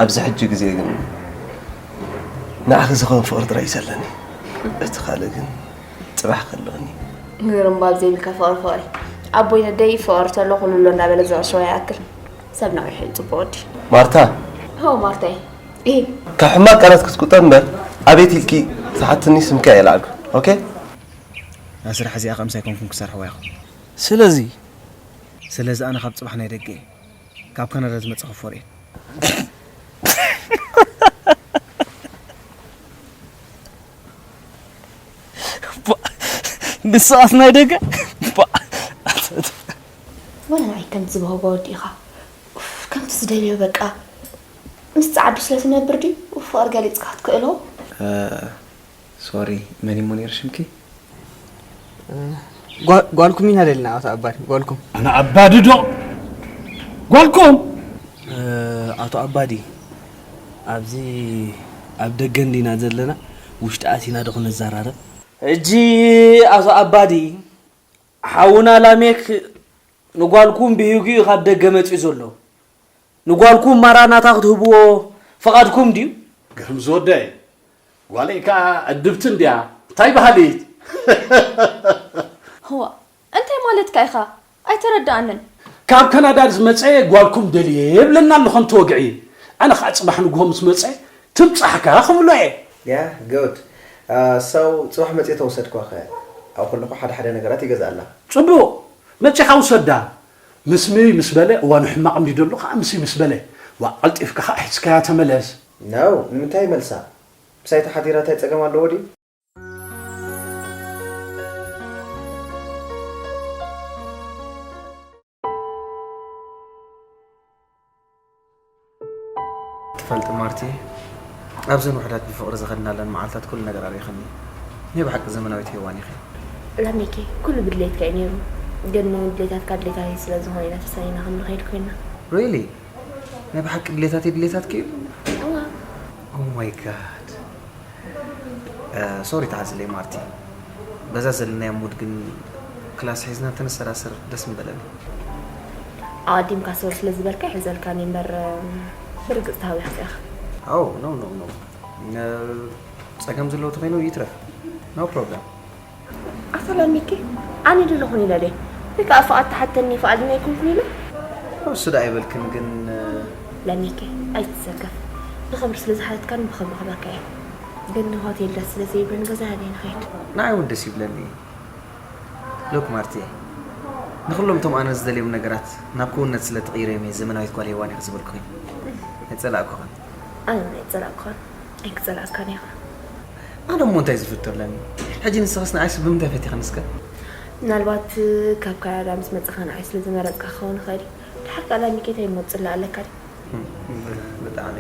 ኣብዚ ሕጂ ግዜ ግን ንዓኺ ዝኾነ ፍቕሪ ጥራይ እዩ ዘለኒ። እቲ ካልእ ግን ጽባሕ ከለኒ። ንግርምባብ ዘይብልካ ፍቕሪ ፍቕሪ። ኣቦይ ነደይ ፍቕሪ ተሎ ኩሉ ኣሎ እንዳበለ ዝዕሽዋ ይኣክል። ሰብ ነቒሑ እዩ ጽቡቕ ወዲ። ማርታ። ሆ ማርታይ። እ። ካብ ሕማቕ ቃላት ክትቁጠብ እምበር ኣቤት ኢልኪ ትሓትኒ ስምኪ ኣየልዓልኩ። ኦኬ? ኣብ ስራሕ እዚኣ ከምሳ ኣይኮንኩን ክሰርሕዋ ኢኹ። ስለዚ? ስለዚ ኣነ ካብ ጽባሕ ናይ ደገ እየ። ካብ ካናዳ ዝመጻኹ ፎሬን። ንስኻስ ናይ ደገ? ወላ ንዓይ ከምቲ ዝበህጎ ወዲ ኢኻ። ኡፍ፣ ከምቲ ዝደልዮ በቃ። ምስ ጸዓዱ ስለ ትነብር ድዩ ፍቕሪ ገሊጽካ ክትክእሎ? እ፣ ሶሪ፣ መን እሞ ነይሩ ሽምኪ? እ፣ ጓ-፣ ጓልኩም ኢና ደልና፣ ኣቶ ኣባዲ፣ ጓልኩም። ኣነ ኣባዲ ዶ? ጓልኩም? እ፣ ኣቶ ኣባዲ፣ ኣብዚ ኣብ ደገ እንዲና ዘለና፣ ውሽጢ ኣቲና ዶ ክንዘራረብ? ሕጂ ኣቶ ኣባዲ፣ ሓውና ላሜክ ንጓልኩም ብሂጉ እዩ ካብ ደገ መጺኡ ዘሎ። ንጓልኩም ማራናታ ክትህብዎ ፍቓድኩም ድዩ? ግርም ዝወደይ፣ ጓለይ ከኣ ዕድብቲ እንድያ። እንታይ በሃሊት? ህዋ፣ እንታይ ማለትካ ኢኻ? ኣይተረድኣንን። ካብ ካናዳ ዝመጸ ጓልኩም ደልየ የብለና ኣሎ ከምቲ ወግዒ። ኣነ ከኣ ጽባሕ ንግሆ ምስ መጸ ትብጻሕካ ክብሎ እየ። Yeah, good. Uh, so ጽባሕ መጽየ ተወሰድኳኸ? ኣብ ከለኹ ሓደ ሓደ ነገራት ይገዝኣላ። ጽቡቕ፣ መጺኻ ውሰዳ። ምስ ምይ ምስ በለ እዋኑ ሕማቕ እንዲ ደሎ ከኣ ምስ ምስ በለ። ዋ፣ ቀልጢፍካ ከኣ ሒዝካያ ተመለስ። No፣ ንምንታይ ይመልሳ? ምሳይ ተሓዲራ እንታይ ጸገም ኣለዎ ድዩ? ትፈልጢ ማርቲ፣ ኣብዘን ውሑዳት ብፍቕሪ ዝኸድናለን መዓልታት ኩሉ ነገር ኣሪኽኒ። ናይ ብሓቂ ዘመናዊት ሄዋን ኢኺ። ላሚኬ፣ ኩሉ ብድሌትካ እዩ ነይሩ። ግን ድሌታትካ ድሌታተይ ስለ ዝኾነ ኢና ተሳኒና ከም ንኸይድ ኮይና። Really? ናይ ብሓቂ ድሌታተይ ድሌታትኪ እዩ? እዋ። Oh my God. እ፣ ሶሪ ተሓዝለይ ማርቲ። በዛ ዘለናዮ ሙድ ግን ክላስ ሒዝና እንተንሰራሰር ደስ ምበለኒ። ኣቐዲምካ ሶሪ ስለ ዝበልካ ይሕዘልካኒ እምበር፣ ብርግጽ ተሃዊኽካ ኢኻ። Oh, no, no, no. እ፣ ጸገም ዘለዎ ተኾይኑ ይትረፍ። No problem. ኣታ ላሚኬ፣ ኣነ ዶ ለኹን ኢለ ድየ? ወይ ከኣ ፍቓድ ተሓተኒ ፍቓደኛ ኣይኮንኩን ኢለ? እሱ ደኣ ኣይበልክን ግን፣ እ፣ ላሚኬ፣ ኣይትሰከፍ። ብኽብሪ ስለ ዝሓተትካኒ ብኽብሪ ክህበካ እየ። ግን ሆቴል ደስ ስለ ዘይብለኒ ገዛ ናበይ ንኸይድ? ንዓይ እውን ደስ ይብለኒ። ሎክ ማርትየ፣ ንኹሎም እቶም ኣነ ዝደልዮም ነገራት ናብ ክውንነት ስለ ትቕይርዮም እየ ዘመናዊት ጓል ሄዋን ኢኺ ዝበልኩኺ። ኣይጸላእኩኽን። ኣነ እውን ኣይጸላእኩኻን። ኣይክጸላእካን ኢኻ። ኣነ እሞ እንታይ ዝፍቶ ኣለኒ? ሕጂ ንስኽስ ንዓይስ ብምንታይ ፈቲኽኒ እስከ? ምናልባት ካብ ካናዳ ምስ መጻኻ ንዓይ ስለ ዝመረጽካ ክኸውን ይኽእል እዩ። ድሓር ከኣ ላሚኬ እንታይ እሞ ጽላእ ኣለካ ድዩ? ብ-፣ ብጣዕሚ።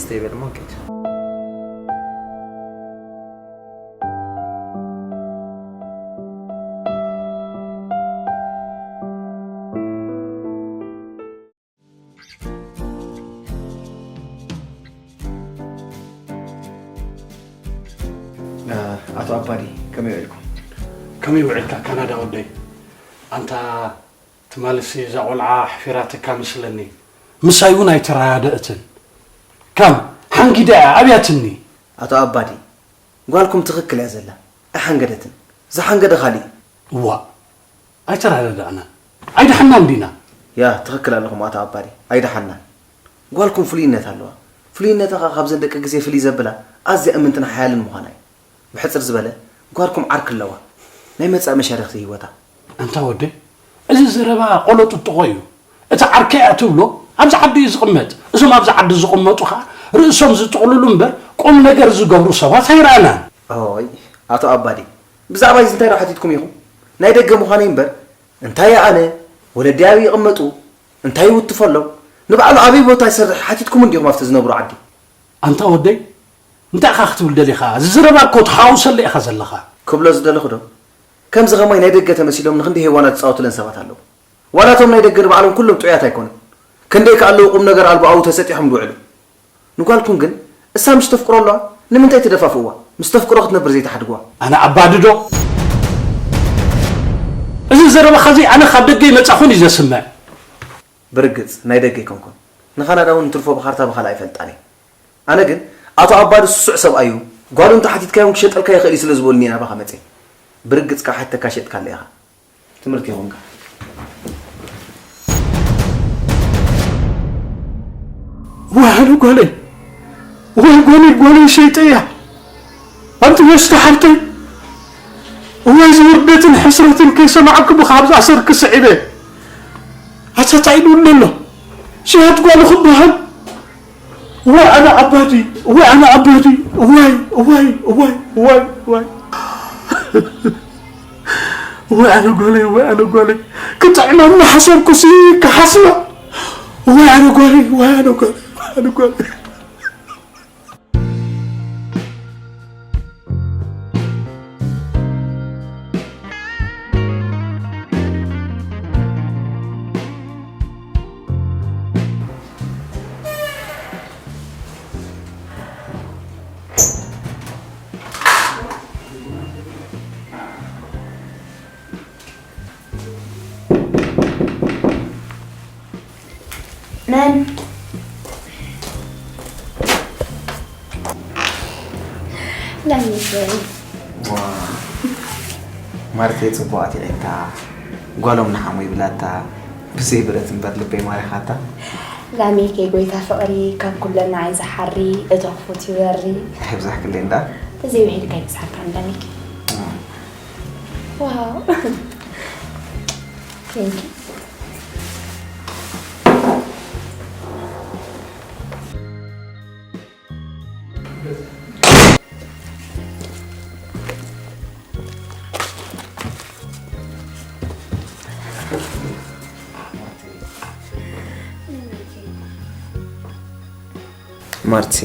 ስተይ በል እሞ ንኪድ። እ፣ ኣቶ ኣባዲ፣ ከመይ ውዒልኩም? ከመይ ውዒልካ ካናዳ ወደይ? ኣንታ ትማልሲ እዛ ቆልዓ ኣሕፊራትካ መስለኒ። ምሳይ እውን ኣይተረዳድእትን። ከም ሓንጊዳ እያ ኣብያትኒ። ኣቶ ኣባዲ፣ ጓልኩም ትኽክል እያ ዘላ። ኣይሓንገደትን። ዝሓንገደ ካሊእ እዩ። እዋእ፣ ኣይተረዳዳእናን። ኣይደሓናን ዲና? ያ፣ ትኽክል ኣለኹም ኣቶ ኣባዲ። ኣይደሓናን። ጓልኩም ፍሉይነት ኣለዋ። ፍሉይነታ ኸኣ ካብዘን ደቂ ግዜ ፍልይ ዘብላ ኣዝያ እምንትን ሓያልን ምዃና እዩ። ብሕጽር ዝበለ፣ ጓልኩም ዓርኪ ኣለዋ። ናይ መጻኢ መሻርኽቲ ህይወታ። ኣንታ ወደይ፣ እዚ ዘረባ ቆሎ ጥጥቖ እዩ። እቲ ዓርከይ እያ ትብሎ፣ ኣብዚ ዓዲ እዩ ዝቕመጥ። እዞም ኣብዚ ዓዲ ዝቕመጡ ኸኣ ርእሶም ዝጥቕልሉ እምበር ቁም ነገር ዝገብሩ ሰባት ኣይረኣናን። ኦይ፣ ኣቶ ኣባዲ፣ ብዛዕባ እዚ እንታይ ዶ ሓቲትኩም ኢኹም? ናይ ደገ ምዃነይ እምበር፣ እንታይ ኣነ፣ ወለደይ ኣበይ ይቕመጡ፣ እንታይ ይውትፈሎም፣ ንባዕሉ ኣበይ ቦታ ይሰርሕ ሓቲትኩም እንዲኹም ኣብቲ ዝነብሩ ዓዲ። ኣንታ ወደይ፣ እንታይ ኢኻ ክትብል ደሊኻ? እዚ ዘረባ እኮ ትሓውሰሉ ኢኻ ዘለኻ። ክብሎ ዝደለኹ ዶ፣ ከምዚ ኸማይ ናይ ደገ ተመሲሎም ንኽንደይ ሄዋናት ዝጻወቱለን ሰባት ኣለዉ። ዋላ እቶም ናይ ደገ ንባዕሎም ኩሎም ጥዑያት ኣይኮኑን። ክንደይ ከ ኣለዉ ቁም ነገር ኣልቦ ኣብኡ ተሰጢሖም ዝውዕሉ። ንጓልኩም ግን እሳ ምሽ ተፍቅሮ ኣለዋ፣ ንምንታይ ትደፋፍእዋ? ምስ ተፍቅሮ ክትነብር ዘይትሓድግዋ? ኣነ ኣባዲ ዶ? እዚ ዘረባኻ እዚ ኣነ ካብ ደገ ይመጻኹን እዩ ዘስምዕ። ብርግጽ ናይ ደገ ኣይኮንኩን። ንካናዳ እውን እንትርፎ ብካርታ ብካልኣ ኣይፈልጣን እየ። ኣነ ግን ኣቶ ኣባዲ ስሱዕ ሰብኣይ እዩ፣ ጓሉ እንተሓቲትካዮ እውን ክሸጠልካ ይኽእል እዩ ስለ ዝበሉኒ እየ ናባኻ መፅየ። ብርግፅ ካብ ሓቲተካ ሸጥካለ ኢኻ። ትምህርቲ ይኹንካ። ዋይ ኣነ ጓለይ፣ ዋይ ጓለይ፣ ጓለይ ሸይጠያ። ኣንቲ መስተ ሓብተይ፣ እዋይ እዚ ውርደትን ሕስረትን ከይሰማዕኩ ብኻብዚ ኣሰርኪ ስዒበ። ኣታ እንታይ ኢሉ ኣሎ? ሽሃት ጓል ክበሃል? እዋይ ኣነ ኣባዲ፣ እዋይ ኣነ ኣባዲ፣ እዋይ፣ እዋይ፣ እዋይ፣ እዋይ፣ እዋይ። እዋይ ኣነ ጓለይ፣ እዋይ ኣነ ጓለይ። ክጥዕመኒ ሓሰብኩሲ ክሓስባ። እዋይ ኣነ ጓለይ፣ እዋይ ኣነ ጓለይ፣ እዋይ ኣነ ጓለይ። መን? ላሚተይ። ማርተይ ጽቡቓት ኢለካ ጓሎም ንሓሙ ይብላታ ብዘይ ብረት እምበር ልበይ ማሪኻታ። ላሚከይ ጎይታ ፍቕሪ ካብ ኩለን ንዓይ ዝሓሪ እቶ ክፉት ይበሪ። ኣይብዛሕክለይ እንዳ። ተዘይውሒድካ ይብዝሓካ ላሚከይ። ዋው። Thank you. ማርቲ።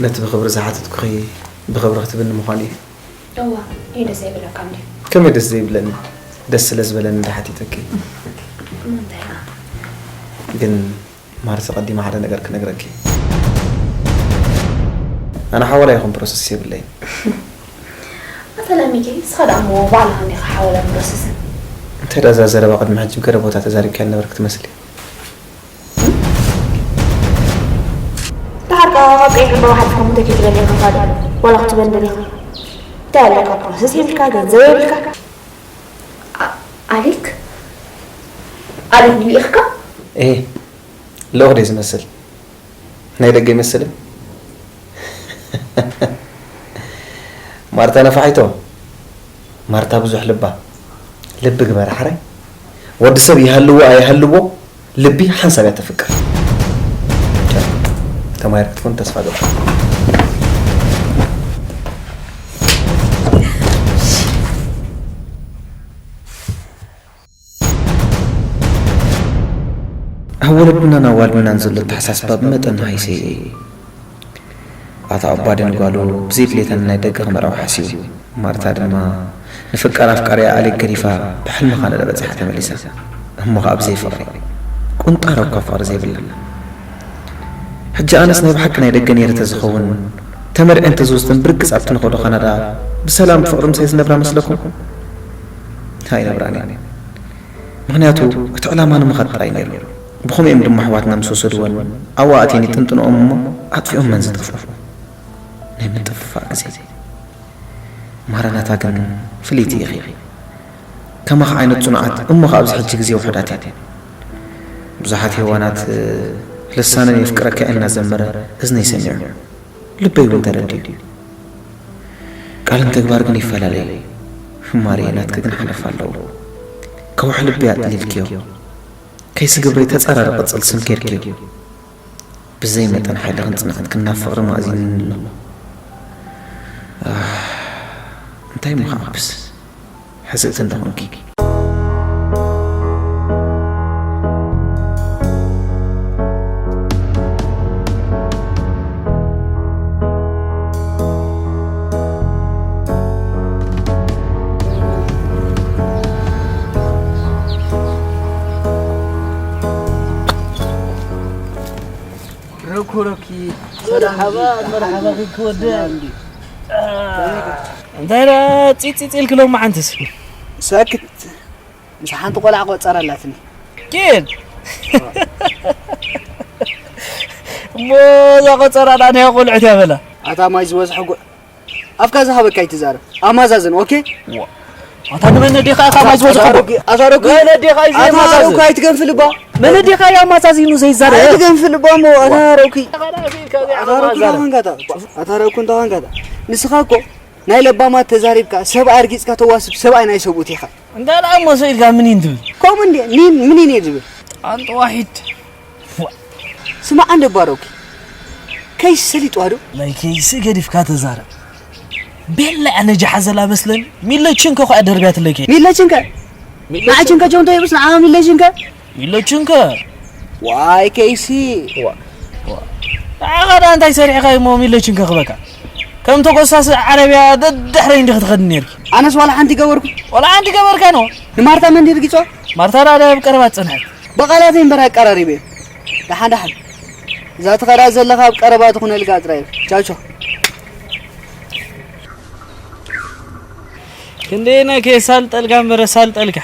ነቲ ብኽብሪ ዝሓተትኩኺ ብኽብሪ ክትብኒ ምዃኑ እዩ። እዋ፣ እዩ ደስ ዘይብለካ እንድዩ። ከመይ ደስ ዘይብለኒ? ደስ ስለ ዝበለኒ እንዳ ሓቲተኪ። እሞ እንታይ ደኣ? ግን ማርቲ ቀዲማ ሓደ ነገር ክነግረኪ። ኣነ ሓወላ ይኹን ፕሮሰስ የብለይን። ኣታ ላሚከይ፣ ንስኻ ደኣ እሞ ባዕልኻ እንዲኻ ሓወላ ፕሮሰስን። እንታይ ደኣ እዛ ዘረባ ቅድሚ ሕጂ ብገለ ቦታ ተዛሪብካያ ዝነበርኪ ትመስሊ። ደሓር ከኣ ካብ ቀይሕ ዕምበባ ሓሊፍካ ምንታይ ከይትበልዕ ኢኻ ካልእ ዋላ ክትበን ደሊኻ? እንታይ ኣለካ ፕሮሰስ የብልካ፣ ገንዘብ የብልካ። ኣሌክ ኣሌክ ድዩ ኢኽካ? ኤህ ልኡኽ ድየ ዝመስል? ናይ ደገ ይመስልን? ማርታ ነፋሒቶ ማርታ ብዙሕ ልባ ልቢ ግበሪ ሓራይ ወዲ ሰብ ይሃልዎ ኣይሃልዎ ልቢ ሓንሳብ እያ ተፍቅር። ተማሂር ክትኮን ተስፋ ገብር። ኣብ ወለድናን ኣዋልድናን ዘሎ ኣተሓሳስባ ብመጠን ሃይሰ እዩ። ኣቶ ኣባዲ ንጓሉ ብዘይ ድሌታ ንናይ ደገ ክመርዓው ሓሲቡ። ማርታ ድማ ንፍቃር ኣፍቃሪኣ ኣሌክ ገዲፋ ብሕልሚ ካልእ በጺሓ ተመሊሳ። እሞ ኸኣ ብዘይ ፍቕሪ። ቁንጣሮ እኳ ፍቕሪ ዘይብላ። ሕጂ ኣነስ ናይ ብሓቂ ናይ ደገ ነይረ ተዝኸውን ተመርዕየ እንተዝወስደን ብርግጽ ኣብቲ ንኸዶ ካናዳ ብሰላም ብፍቕሪ ምሳይ ዝነብራ መስለኩም? ኣይነብራን እየን። ምኽንያቱ እቲ ዕላማ ንምኻድ ጥራይ ነይሩ። ብኸምኡ እዮም ድማ ኣሕዋትና ምስ ወሰድወን ኣብኡ ኣትየን ይጥንጥንኦም እሞ ኣጥፊኦመን ዝጠፍኡ ናይ ምጥፍፋእ ግዜ። ማረናታ ግን ፍልይቲ ኢኺ። ከማኺ ዓይነት ጽኑዓት እሞ ከኣ ኣብዚ ሕጂ ግዜ ውሑዳት እየን። ብዙሓት ሄዋናት ልሳነን የፍቅረካ እናዘመረ እዝነይ ሰሚዑ ልበይ እውን ተረዲኡ። ቃልን ተግባር ግን ይፈላለ እዩ። ማርየ ናትኪ ግን ሓለፋ ኣለዎ። ከውሒ ልበይ ኣጥሊልክዮ። ከይሲ ግብረይ ተጻራሪ ቅጽል ስም ጌርክዮ። ብዘይ መጠን ሓይልኽን ጽንዓትክን ናብ ፍቕሪ ማእዚኑኒ ኣሎ። ኣህ፣ እንታይ እሞ ክዓብስ? ሕስእቲ እንተ ኾንኪ። ረኩረኪ መርሓባ መርሓባ ክወደ እንታይ ዳ ፂፂፂ ኢልክሎም መዓንትስ ሰክት ምስ ሓንቲ ቆልዓ ቆፀር ኣላትኒ ኪድ እሞ እዛ ቆፀራ ዳ ናይ ቆልዑት እያ በላ ኣታ ማይ ዝበዝሖ ጉዕ ኣፍካ ዝሃበካ ኣይትዛረብ ኣማዛዝን ኦኬ ኣታ ንመን ነዴኻ ኢኻ ማይ ዝበዝሖ ኣዛረኩ ኣዛረኩ መን ነዴኻ እዩ ኣዛረኩ ኣይትገንፍል እባ መን ነዴኻ እዩ ኣማዛዚኑ ዘይዛረብ ኣይትገንፍል እባ እሞ ኣዛረኩ ኣዛረኩ እንታኻንካታ ኣዛረኩ እንታኻንካታ ንስኻ እኮ ናይ ለባማት ተዛሪብካ ሰብ ኣርጊጽካ ተዋስብ ሰብኣይ ናይ ሰብኡት ኢኻ እንዳ ደኣ እሞ ስቕ ኢልካ ምን ኢን ትብል ከምኡ እንዲ ኒን ምን ኢን እየ ዝብል ኣንጥ ዋሒድ ስማዕ እንደ ባሮኪ ከይሲ ሰሊጥዋ ዶ ናይ ከይሲ ገዲፍካ ተዛረብ ቤላ ኣነ ጃሓዘል ኣመስለኒ ሚለችን ከ ኳ ደርቢያትለይ ከይ ሚለችን ከ ንዓችን ከ ጆንቶ ይብስ ንዓ ሚለችን ከ ሚለችን ከ ዋይ ከይሲ ኣኻ ዳ እንታይ ሰሪሕኻ እሞ ሚለችን ከ ክበካ ከም ተጎሳስ ዓረብያ ደድሕረይ እንዲኽ ትኸድ ነርኪ ኣነስ ዋላ ሓንቲ ገበርኩ ዋላ ሓንቲ ገበርካ ኖ ንማርታ መን ዲርጊጾ ማርታ ዳ ኣብ ቀረባ ጽንሐት ብቓላተይ እምበር ኣቀራሪበ እየ። ደሓን ደሓን። እዛ ትኸዳ ዘለኻ ኣብ ቀረባ ትኹነልካ ጥራይ። ቻው ቻው። ክንደየናይ ከየሳልጠልካ እምበር ኣሳልጠልካ።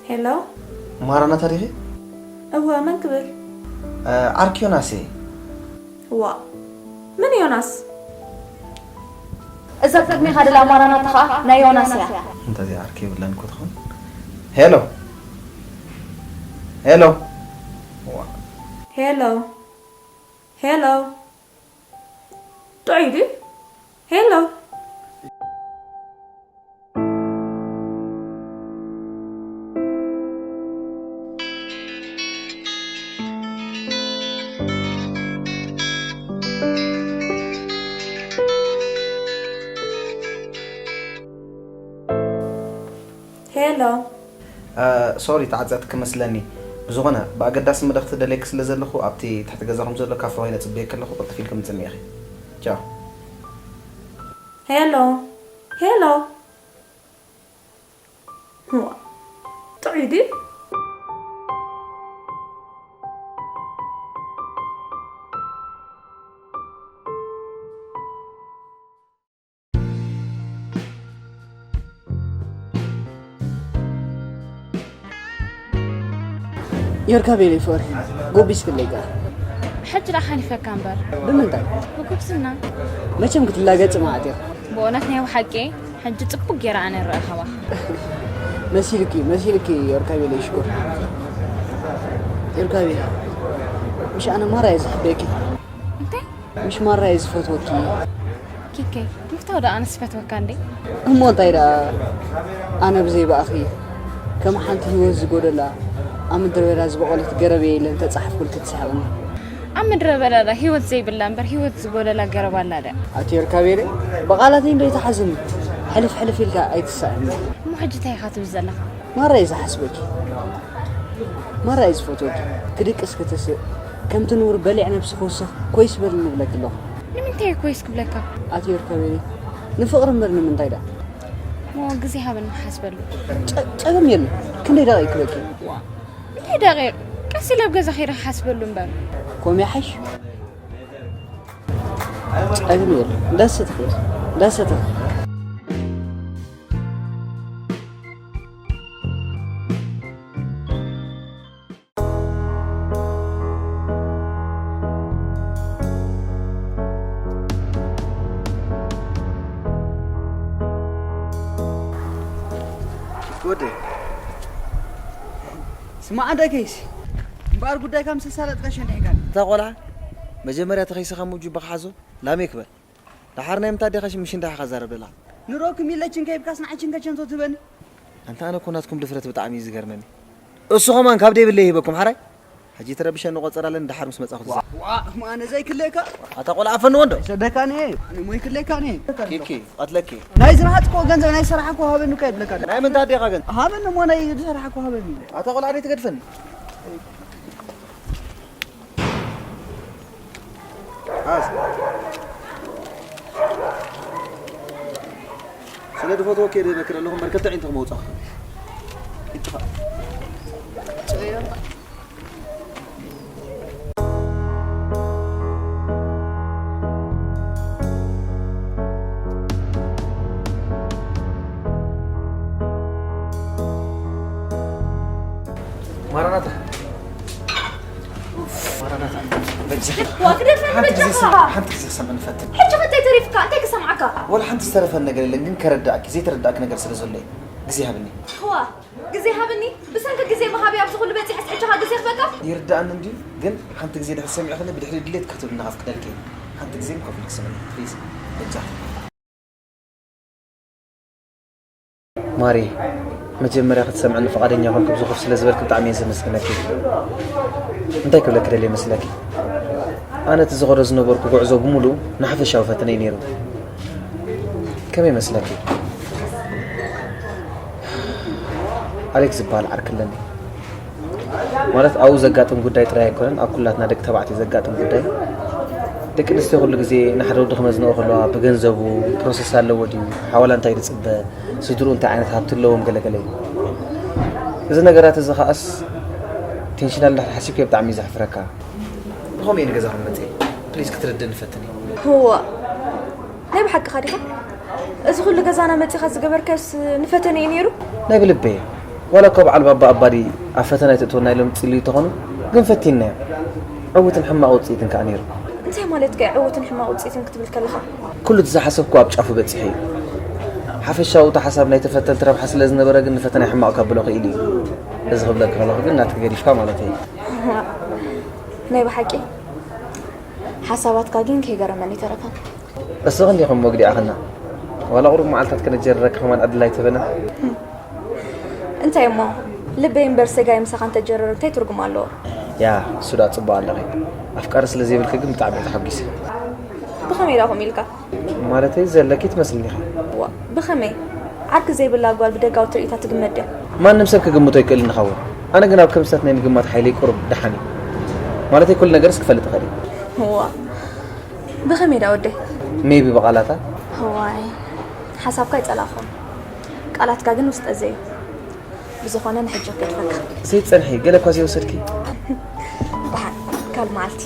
ሄሎ ማራናታ ዲኺ? እወ መን ክብል? ዓርኪ ዮናስ እየ። ዋእ መን ዮናስ? እዛ ቅድሜኻ ደላ ማራናታ ኸኣ ናይ ዮናስ እያ። እንተ እዚኣ ዓርኪ የብላን እኮ ትኾን። ሄሎ ሄሎ ዋእ ሄሎ ሄሎ ጥዑይ ድዩ? ሄሎ ሄሎ ሶሪ ተዓጸትኪ መስለኒ ብዝኾነ ብኣገዳሲ መልእኽቲ ደልየኪ ስለ ዘለኹ ኣብቲ ትሕቲ ገዛኹም ዘሎ ካፈ ኮይነ ጽበየኪ ኣለኹ ቅልጥፍ ኢልኪ ምጽኒ ኢኺ ቻው ሄሎ ሄሎ ጥዑይ ድዩ ዮርካ ቤለይ ፍቕሪ ጎቢስ ክለይካ ሕጂ ደኣ ሓሊፈካ እምበር ብምንታይ ብጉብዝና መቸም ክትላገጽ መዓት ኢኻ ብእውነት ናይ ብሓቂ ሕጂ ጽቡቅ ገይረ ኣነ ይረአ ካባኻ መሲልኪ መሲልኪ ዮርካ ቤለይ ሽኩር ዮርካ ቤለይ ምሽ ኣነ ማራ እየ ዝሕበኪ እንታይ ምሽ ማራ እየ ዝፈትወኪ ኪከይ ምፍታው ደኣ ኣነስ ፈትወካ እንዴ እሞ እንታይ ደኣ ኣነ ብዘይ ብኣኺ ከም ሓንቲ ህይወት ዝጎደላ ኣብ ምድረ በዳ ዝበቖለት ገረብ እየ ኢለን ተጻሕፍኩልኪ ትስሕቕኒ ኣብ ምድረ በዳ ደኣ ህይወት ዘይብላ እምበር ህይወት ዝጎደላ ገረብ ኣላ ደኣ ኣቲ ዮርካቤለይ ብቓላተይ እንዶ ኣይትሓዝኒ ሕልፍ ሕልፍ ኢልካ ኣይትሳእኒ እሞ ሕጂ እንታይ ኢኻ ትብል ዘለኻ ማራ እየ ዝሓስበኪ ማራ እየ ዝፈትወኪ ክድቅስ ክትስእ ከምቲ ንቡር በሊዕ ነብሲ ክውስኽ ኮይስ በል ንብለኪ ኣለኹ ንምንታይ ኮይስ ክብለካ ኣቲ ዮርካቤኒ ንፍቕሪ እምበር ንምንታይ ደኣ እሞ ግዜ ሃበኒ ክሓስበሉ ጸገም የለን ክንደይ ደቂቕ ክበኪ እንታይ ደቂቕ ቀስ ኢለ ኣብ ገዛ ከይደ ክሓስበሉ እምበር ኮም ይሓይሽ ጸገም የለን እንዳሰተኺ እንዳሰተኺ ወደ ስማዕ ደገይሲ እምበኣር ጉዳይካ ምስ ኣሳለጥካ ሸንዲሕካኒ። እታ ቆልዓ መጀመርያ ተኸይስኻ ሙጁ በኽሓዞ ላሜክ በል። ደሓር ናይ ምንታይ ኣዴኻ ሽም ሽንዳሕኻ ዛረብ ደላ? ንሮ ክም ኢለችን ከይብካስ ንዓችን ከቸንቶ ትበኒ? ኣንታ ኣነ እኮ ናትኩም ድፍረት ብጣዕሚ እዩ ዝገርመኒ። እሱ ኸማን ካብ ደይብለይ ይህበኩም ሓራይ? ሕጂ ተረብሸኒ ቆጸር ኣለኒ፣ ደሓር ምስ መጻኹ ትዛ- ዋ፣ ዋ፣ እሞ ኣነ ዘይክለካ? ኣታ ቆልዓ ኣፈንዎ እንዶ። ሰደካኒ፣ ኣነ ሞ ይክለካኒ? ኪኪ፣ ቀትለኪ። ናይ ዝረሃጽኮ ገንዘብ ናይ ሰራሕኮ ሃበኒ እኮ ይብለካ። ናይ ምንታይ ኣዴኻ ግን? ሃበኒ እሞ ናይ ዝሰራሕኮ ሃበኒ። ኣታ ቆልዓ ደይ ትገድፈኒ? ሓዝ። ስለ ድፈትዎ ከይደ በክር ኣለኹም፣ በርከልተ ዒንትኹም ኣውጻኹ። ይጥፋእ። ማራናታ። ማራናታ። በጃ። ዋ፣ ግደፈኒ፣ ሓንቲ ግዜ በጃኻ። ስም-፣ ሓንቲ ግዜ ክሰምዕ ንፈትን። ሕጂ ከ እንታይ ተሪፍካ? እንታይ ክሰምዓካ? ወላ ሓንቲ ዝተረፈን ነገር የለን፣ ግን ከረዳእኪ፣ ዘይተረዳእኪ ነገር ስለ ዘሎ እዩ። ግዜ ሃብኒ። ዋ፣ ግዜ ሃብኒ? ብሰንኪ ግዜ ምሃብ ኣብዚ ኩሉ በጺሐስ ሕጂ ኸ ግዜ ክበካ? ይርዳእኒ እንድዩ፣ ግን ሓንቲ ግዜ ድሕሪ ሰሚዕኽኒ ብድሕሪ ድሌት ክትብልና ከፍቅደልኪ እየ። ሓንቲ ግዜ ኮፍ ኢልኪ ስምዒ፣ ፕሊዝ። በጃ። ማሪ፣ መጀመርያ ክትሰምዕኒ ፍቓደኛ ኮንኪ፣ ብዙ ኮፍ ስለ ዝበልኪ ብጣዕሚ እየ ዘመስግነኪ። እንታይ ክብለኪ ደልየ መስለኪ? ኣነ እቲ ዝኸዶ ዝነበርኩ ጉዕዞ ብምሉኡ ንሓፈሻዊ ፈተነ እዩ ነይሩ። ከመይ መስለኪ? ኣሌክስ ዝበሃል ዓርኪ ኣለኒ። ማለት ኣብኡ ዘጋጥም ጉዳይ ጥራይ ኣይኮነን፣ ኣብ ኩላትና ደቂ ተባዕትዮ ዘጋጥም ጉዳይ። ደቂ ኣንስትዮ ኩሉ ግዜ ንሓደ ወዲ ክመዝንኦ ከለዋ ብገንዘቡ ፕሮሰስ ኣለዎ ድዩ፣ ሓዋላ እንታይ ዝጽበ፣ ስድርኡ እንታይ ዓይነት ሃብቲ ኣለዎም ገለገለ እዩ። እዚ ነገራት እዚ ከኣስ ኢንቴንሽናል እንድሕር ሓሲብክዮ ብጣዕሚ እዩ ዘሕፍረካ። ብኸምኡ እየ ንገዛኹም መፅየ። ፕሊዝ ክትርድእኒ ፈትኒ። እዋ፣ ናይ ብሓቅኻ ዲኻ? እዚ ኩሉ ገዛና መጺኻ ዝገበርካዮስ ንፈተነ እዩ ነይሩ? ናይ ብልበይ። ዋላ እኳ በዓል ባባ ኣባዲ ኣብ ፈተና ኣይተእትወና ኢሎም ዝጽልዩ እንተኾኑ፣ ግን ፈቲንናዮ። ዕዉትን ሕማቕ ውጽኢትን ከኣ ነይሩ። እንታይ ማለትካ እዩ ዕዉትን ሕማቕ ውጽኢትን ክትብል ከለኻ? ኩሉ እቲ ዝሓሰብኩዎ ኣብ ጫፉ በጺሑ እዩ። ሓፈሻዊ እቲ ሓሳብ ናይ ተፈተንቲ ረብሓ ስለ ዝነበረ ግን ንፈተናይ ሕማቕ ከብሎ ክኢሉ እዩ። እዚ ክብለካ ከለኹ ግን ናትኪ ገዲፍካ ማለተይ እዩ። ናይ ብሓቂ? ሓሳባትካ ግን ከይገረመኒ ኣይተረፈን። እስኺ እንዲኹም መግዲኣኽና። ዋላ ቁሩብ መዓልታት ከነጀርረካ ከማን ዕድል ኣይትህበና? እንታይ እሞ፣ ልበይ እምበር ስጋይ ምሳኻ እንተጀረሩ እንታይ ትርጉም ኣለዎ? ያ፣ እሱ ደኣ ጽቡቕ ኣለኺ። ኣፍቃሪ ስለ ዘይብልኪ ግን ብጣዕሚ እየ ተሓጒሰ። ብኸመይ ደኣ ከምኡ ኢልካ? ማለተይ ዘለኪ ትመስልኒ ኢኺ። ዋ፣ ብኸመይ? ዓርኪ ዘይብላ ጓል ብደጋዊ ትርኢታ ትግመት ድያ? ማንም ሰብ ክግምቶ ኣይክእልን ይኸውን። ኣነ ግን ኣብ ከምስታት ናይ ምግማት ሓይለይ ቁሩብ ደሓን እዩ። ማለተይ ኩሉ ነገርስ ክፈልጥ እኽእል እየ። ዋ፣ ብኸመይ ደኣ ወደይ? ሜቢ ብቓላታ። እዋይ፣ ሓሳብካ ኣይጸላእኩን። ቃላትካ ግን ውስጠ ዘዩ። ብዝኾነ ንሕጂ ክገድፈካ። ዘይትጸንሒ፣ ገለ እኳ ዘይወሰድኪ? ደሓን፣ ካልእ መዓልቲ።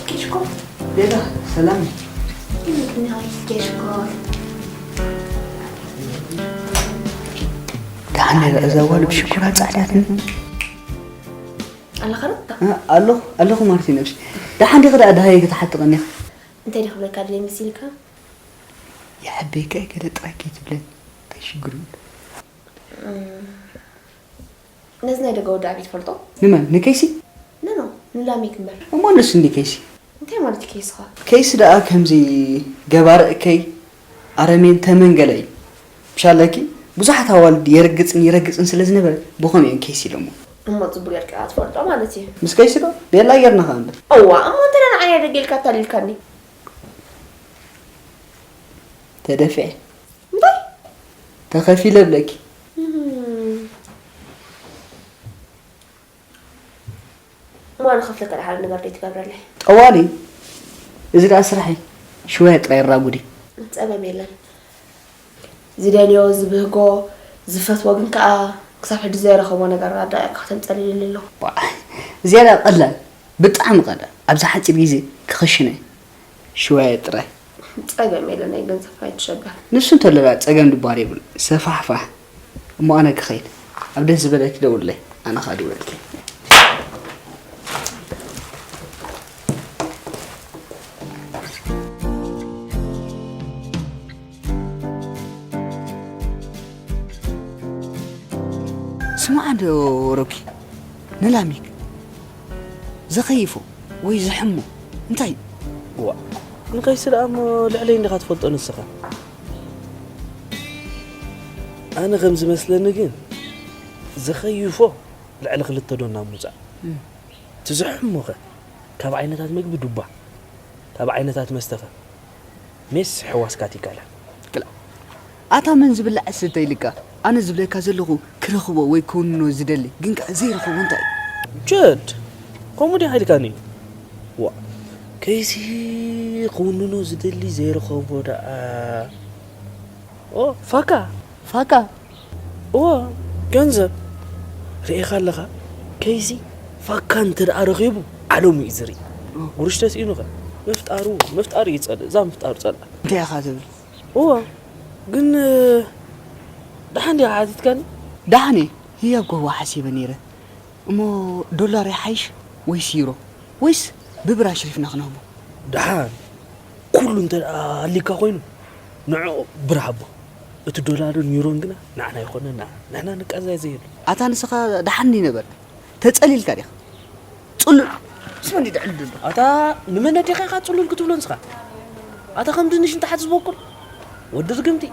ኬሽኮ ቤዛ፣ ሰላም። ኬሽኮ ደሓን ነይራ እዛ ጓል ብሽኮራ ጻዕዳትኒ። ኣለኻ ዶ? እ፣ ኣለኹ፣ ኣለኹ ማርቲ ነብሲ። ደሓን ዲኺ ደኣ ደሃየ ክትሓጥቐኒ ኢኻ? እንታይ ዲኺ ክብለካ ድልየ መሲልካ? ይሕበየካ እዩ ገለ ጥራይ ከይትብለኒ፣ እንታይ ሽግር እዩ? እም፣ ነዚ ናይ ደገ ወዲ ኣበይ ትፈልጦ? ንመን? ንኬሲ? ኖ፣ ኖ፣ ንላሜክ እምበር። እሞ ንሱ እንዲ ኬሲ? እንታይ ማለት እዩ ኬስኻ? ኬሲ ደኣ ከምዚ ገባር እከይ ኣረሜን ተመን ገለ እዩ። ምሻለኪ ብዙሓት ኣዋልድ የርግጽን ይረግጽን ስለ ዝነበረ ብኸምኡ እዮም ኬሲ ኢሎሞ። እሞ ጽቡቅ ጌርካ ኢኻ ትፈልጦ ማለት እዩ። ምስ ቀይሲ ዶ? ቤላ ጌርና ኸኣ እምበር። እዋ፣ እሞ እንተ ደኣ ንዓይ ደገ ኢልካ ኣታሊልካኒ። ተደፊዐ። እንታይ? ተኸፊለ እብለኪ። እም። እሞ ኣነ ክፍለካ ደሓር ነገር ደይ ትገብረለይ። ጠዋሊ፣ እዚ ደኣ ስራሕ እዩ። ሽወያ ጥራይ ራጉዲ። ጸገም የለን። ዝደልዮ፣ ዝብህጎ፣ ዝፈትዎ ግን ከኣ ክሳብ ሕጂ ዘይረኸቦ ነገር ኣዳቂቕካ ተንጸልልኒ ኣለኹ። ዋእ፣ እዚኣ ደኣ ቀላል፣ ብጣዕሚ ቀላል። ኣብዚ ሓጺር ግዜ ክኽሽነ። ሽወያ ጥራይ። ጸገም የለን፣ ናይ ገንዘብ ኣይትሸገር። ንሱ እንተሎ ደኣ ጸገም ድባር የብሉ። ሰፋሕፋሕ። እሞ ኣነ ክኸይድ። ኣብ ደስ ዝበለኪ ደውለይ። ኣነ ኸኣ ድውለልኪ። ስማዕ እንዶ ሮኪ፣ ንላሚክ ዘኸይፎ ወይ ዝሕሞ እንታይ? ዋእ፣ ንቀይሲ ደኣ እሞ ልዕለይ እንዲኻ ትፈልጦ ንስኻ። ኣነ ከም ዝመስለኒ ግን ዘኸይፎ ልዕሊ ክልተ ዶና ምውጻእ። እም። እቲ ዝሕሞኸ ካብ ዓይነታት መግቢ ዱባ፣ ካብ ዓይነታት መስተኸ ሜስ ሕዋስካ ትይካላ። ክላ-፣ ኣታ መን ዝብላዕ ዝስተ ኢልካ? ኣነ ዝብለካ ዘለኹ ክረኽቦ ወይ ክውንኖ ዝደሊ ግን ከኣ ዘይረኸቦ እንታይ እዩ? ጀድ፣ ከምኡ ዲኻ ኢልካኒ? ዋ፣ ከይሲ ክውንኖ ዝደሊ ዘይረኸቦ ደኣ። ኦ፣ ፋካ። ፋካ? እወ፣ ገንዘብ። ርኢኻ ኣለኻ? ከይሲ ፋካ እንተ ደኣ ረኺቡ ዓለሙ እዩ ዝርኢ። ኦ። ጉርሽ ተስኢኑኸ ምፍጣሩ፣ ምፍጣሩ እዩ ዝጸልእ። እዛ ምፍጣሩ ጸልኣ። እንታይ ኢኻ ትብል? እወ፣ ግን፣ ደሓን ዲኻ ሓቲትካኒ? ደሓን እየ። ህያብ ክህቦ ሓሲበ ነይረ። እሞ ዶላር ይሓይሽ ወይስ ዩሮ? ወይስ ብብር ኣሽሪፍና ክንህቦ? ደሓን ኩሉ እንተ ደኣ ኣልዩካ ኮይኑ ንዕኡ ብር ሃቦ። እቲ ዶላርን ዩሮን ግና ንዓና ኣይኮነና። ንሕና ንቃዛየሉ። ኣታ ንስኻ ደሓን ንበል። ተጸሊልካ ዲኻ? ጽሉል። ምስ መን ድዩ ድዕል ድሎ? ኣታ ንመን ኣዴኻ ኢኻ ጽሉል ክትብሎ ንስኻ? ኣታ ከም ድንሽ እንተ ሓት ዝበቁል ወዲ ርግምቲ።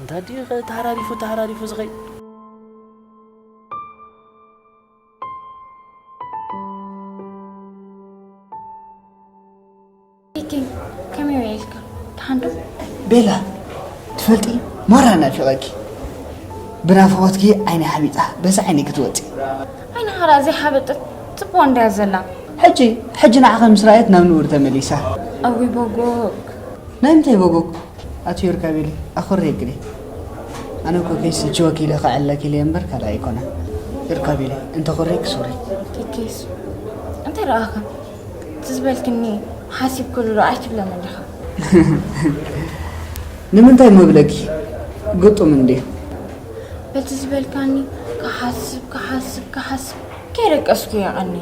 እንታይ ድዩ ተሃራሪፉ ተሃራሪፉ ዝኸይድ? ኪኪ፣ ከመይ ውዒልካ? ደሓን ዶ? ቤላ፣ ትፈልጢ፣ ማራ ናፊቐኪ። ብናፍቖትኪ ዓይነይ ሓቢጣ፣ በዚ ዓይነይ ክትወጺ። ዓይንኻ ደኣ ዘይሓበጠት ጽቡቕ እንድያ ዘላ። ሕጂ፣ ሕጂ ንዓኺ ምስ ረኣየት ናብ ንቡር ተመሊሳ። እውይ በጎክ። ናይ ምንታይ በጎክ? ኣቲ ዮርካቤሊ፣ ኣኹርየኪ ድየ? ኣነ እኮ ከይሲ ሕጂ ወኪለ ከዕልለኪ ኢለ እምበር ካልእ ኣይኮነን። ዮርካቤሊ፣ እንተኹርየኪ ሶሪ። ኪኪስ፣ እንታይ ረኣኻ? እቲ ዝበልክኒ ሓሲብክሉ ዶ ኣይትብለኒ ዲኻ? ንምንታይ ምብለኪ? ግጡም እንድዩ። በቲ ዝበልካኒ ክሓስብ፣ ክሓስብ፣ ክሓስብ ከይደቀስኩ የቐኒ።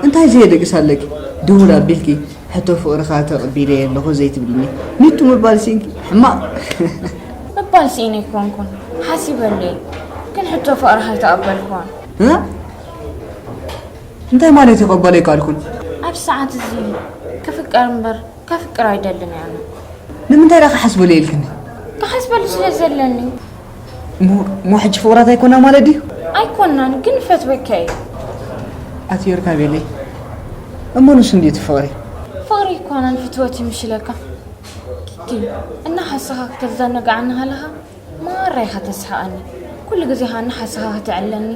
እንታይ ዘየደቅስ ኣለኪ? ድውል ኣቢልኪ ሕቶ ፍቕርኻ ተቐቢለዮ ኣለኹ ዘይትብልኒ? ሚጡ ምባል ስኢንኪ? ሕማቕ። ምባል ስኢነ ኣይኮንኩን፣ ሓሲበሉ እየ። ግን ሕቶ ፍቕርኻ ኣይተቐበልኩዎን። እ? እንታይ ማለት እዩ ክቕበሎ ኣይከኣልኩን? ኣብዚ ሰዓት እዚ ክፍቀር እምበር ከፍቅር ኣይደልን እየ ኣነ። ንምንታይ ደኣ ክሓስበሉ ኢልክኒ? ክሓስበሉ ስለ ዘለኒ። እሞ፣ እሞ ሕጂ ፍቑራት ኣይኮና ማለት ድዩ? ኣይኮናን፣ ግን እፈትወካ እየ። ኣቲ ዮርካቤለይ፣ እሞ ንሱ እንድዩ እቲ ፍቕሪ? ፍቕሪ ኣይኮነን፣ ፍትወት እዩ ምሽለካ። ኪኪ፣ እናሓሰኻ ክትዘነግዓኒ ከለኻ ማራ ኢኻ ተስሕቐኒ። ኩሉ ግዜ ኸኣ እናሓሰኻ ክትዕለኒ፣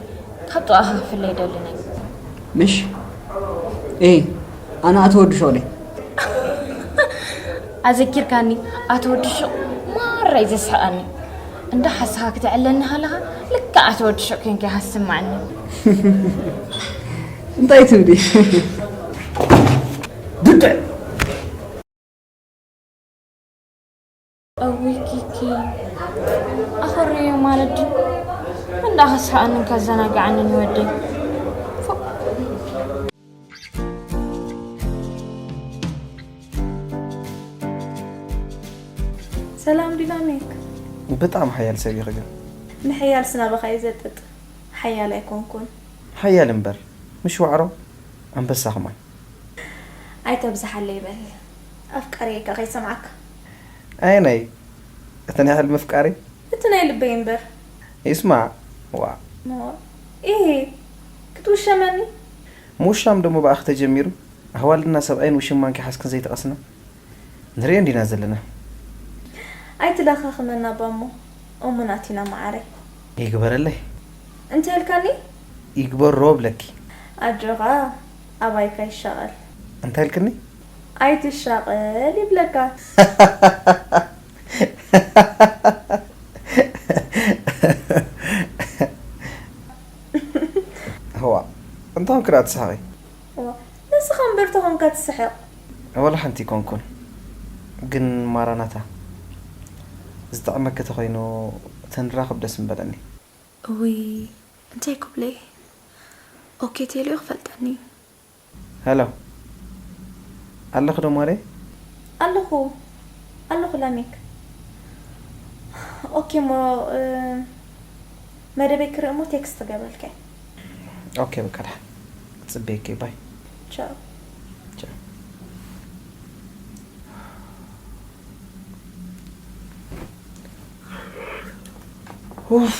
ካብ ጥቓኻ ክፍለ ኣይደልን እየ። ምሽ? ኤ፣ ኣነ ኣቶ ወዲ ሾቕለ። ኣዘኪርካኒ፣ ኣቶ ወዲ ሹቕ ማራ እዩ ዘስሕቐኒ። እንዳ ሓሰኻ ክትዕለኒ ከለኻ፣ ልክዕ ኣቶ ወዲ ሹቕ ኮንካ ኢኻ ትስምዓኒ። እንታይ ትብሊ? ብድዕ! እውይ ኪኪ፣ ኣኾርዮ ማለት ድዩ? እንዳ ከስሓኣንን ከዘናግዓንን ይወደይ። ፎእ። ሰላም ዲናሚክ። ብጣዕሚ ሓያል ሰብ ኢኺ ግን። ንሓያልስ ናባኻ እዩ ዘጥጥ። ሓያል ኣይኮንኩን። ሓያል እምበር፣ ምሽ ዋዕሮ ኣንበሳ ኸማይ። ኣይተብዝሓለይ በል። ኣፍቃሪየይ ከ ከይሰምዓካ። ኣየናይ? እቲ ናይ ሕልሚ ኣፍቃሪ? እቲ ናይ ልበይ እምበር። ይስማዕ። ዋ፣ እሞ፣ ኢሂ፣ ክትውሸመኒ? ምውሻም ደሞ ብኣኺ ተጀሚሩ? ኣሕዋልና ሰብኣይን ውሽማን ከይሓዝክን ዘይተቐስና? ንርእዮ እንዲና ዘለና። ኣይትለኻኽመና ባሞ፣ እሙናት ኢና መዓረይ። ይግበረለይ። እንታይ ኢልካኒ? ይግበሮ ብለኪ። ኣጆኻ፣ ኣባይካ ይሻቐል። እንታይ ኢልክኒ? ኣይትሻቐል ይብለካ። ህዋ፣ እንታይ ኮንኪ ደኣ ትስሕቒ? እዋ፣ ንስኻ እምበር ተኾንካ ትስሕቕ። ወላ ሓንቲ ኣይኮንኩን። ግን ማራናታ፣ ዝጥዕመኪ ተኾይኑ ተንራኸብ ደስ ምበለኒ። እውይ፣ እንታይ ክብለይ? ኦኬ ቴልዮ ክፈልጠኒ። ሄሎ፣ ኣለኺ ዶ ማሬ? ኣለኹ፣ ኣለኹ ላሜክ። ኦኬ እሞ፣ እ፣ መደበይ ክርኢ እሞ ቴክስት ክገብረልካ እየ። ኦኬ፣ በቃ ደሓን። ክጽበየኪ እየ፣ ባይ። ቻው። ቻው። ኡፍ።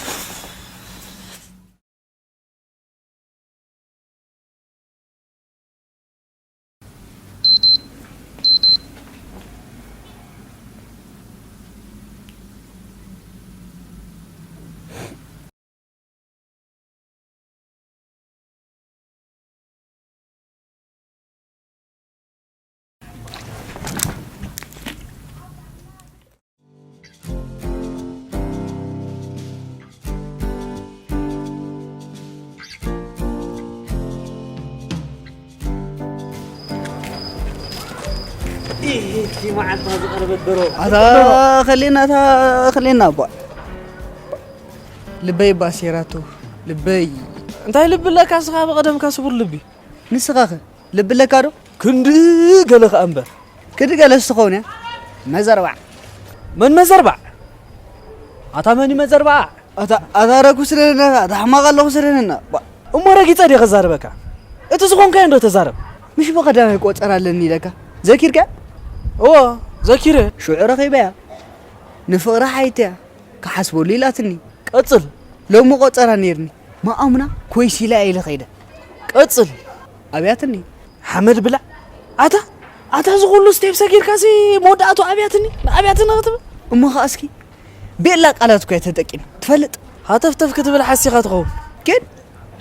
ኢሂ፣ እቲ መዓልታ ዝቐረበት ደሮ። ኣታ ኸሌና፣ ኣታ ኸሌና፣ ኣቧ። ልበይ ባሴራቶ፣ ልበይ። እንታይ ልቢ ኣለካ ንስኻ ብቐደምካ ስቡር ልቢ? ንስኻኸ ልቢ ኣለካ ዶ? ክንዲ ገለ ከኣ እምበር። ክንዲ ገለስ ትኸውን እያ። መዘርባዕ። መን መዘርባዕ? ኣታ መን እዩ መዘርባዕ? ኣታ፣ ኣታ ረጉስ ስለለና፣ ኣታ ሕማቕ ኣለኹ ስለለና። ባ- እሞ ረጊጸ ድየ ከዛርበካ? እቲ ዝኾንካዮ እንዶ ተዛረብ። ምሽ ብቐዳማይ ቆጸራ ኣለኒ ኢለካ? ዘኪርካ? እዎ፣ ዘኪረ። ሽዑ ረኺበያ። ንፍቕሪ ሓይተያ። ክሓስበሉ ኢላትኒ። ቀጽል። ሎሚ ቆጸራ ነይርኒ። ማኣሙና ኮይስ ኢላ ኢለ ኸይደ። ቀጽል። ኣብያትኒ። ሓመድ ብላዕ። ኣታ፣ ኣታ እዚ ኩሉ ስቴፕ ሰጊርካሲ መወዳእቱ ኣብያትኒ፣ ኣብያትኒ ክትብል? እሞ ኸኣ እስኪ ቤላ ቃላት እኮ እያ ተጠቂማ። ትፈልጥ? ሃተፍተፍ ክትብል ሓሲኻ ትኸውን። ግን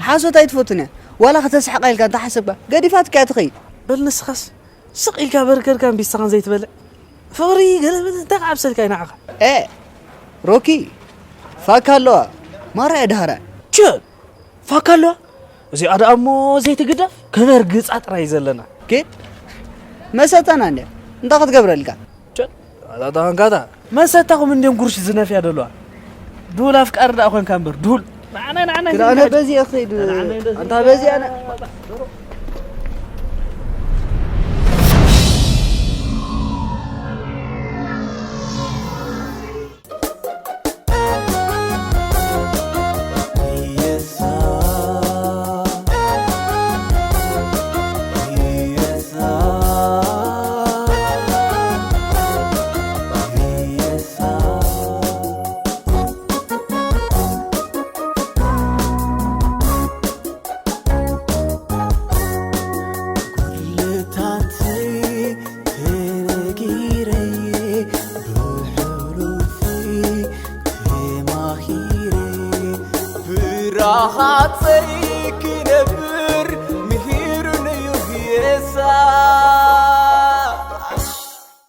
ሓሶት ኣይትፈቱን እያ። ዋላ ከተስሕቓ ኢልካ እንተሓሰብካ፣ ገዲፋትካ እያ ትኸይድ። በል ንስኻስ ስቕ ኢልካ በርገርካን ቢስታኻን ዘይትበልዕ? ፍቕሪ ገለ በለ እንታይ ክዓብሰልካ እዩ ንዓኻ? ኤ፣ ሮኪ፣ ፋካ ኣለዋ። ማራ እያ ድሃራ። ቸ፣ ፋካ ኣለዋ። እዚኣ ደኣ እሞ ዘይትግደፍ፣ ከነርግጻ ጥራይ ዘለና። ኬድ፣ መሰተና እንድያ። እንታይ ክትገብረልካ? ቸ፣ ኣታ ተኾንካታ። መሰታኹም እንድዮም ጉርሽ ዝነፍያ ደለዋ። ዱል ኣፍቃሪ ደኣ ኾንካ እምበር፣ ዱል። ንዓናይ፣ ንዓናይ ክዳነ ዘይንካድ። በዚ እኽድ። ንዓናይ እንደዚ ኣንታ በዚ ኣነ። ጉድለታተይ ተነጊረየ ብሕሉፈይ ተማሂረ ብራኻተይ ክነብር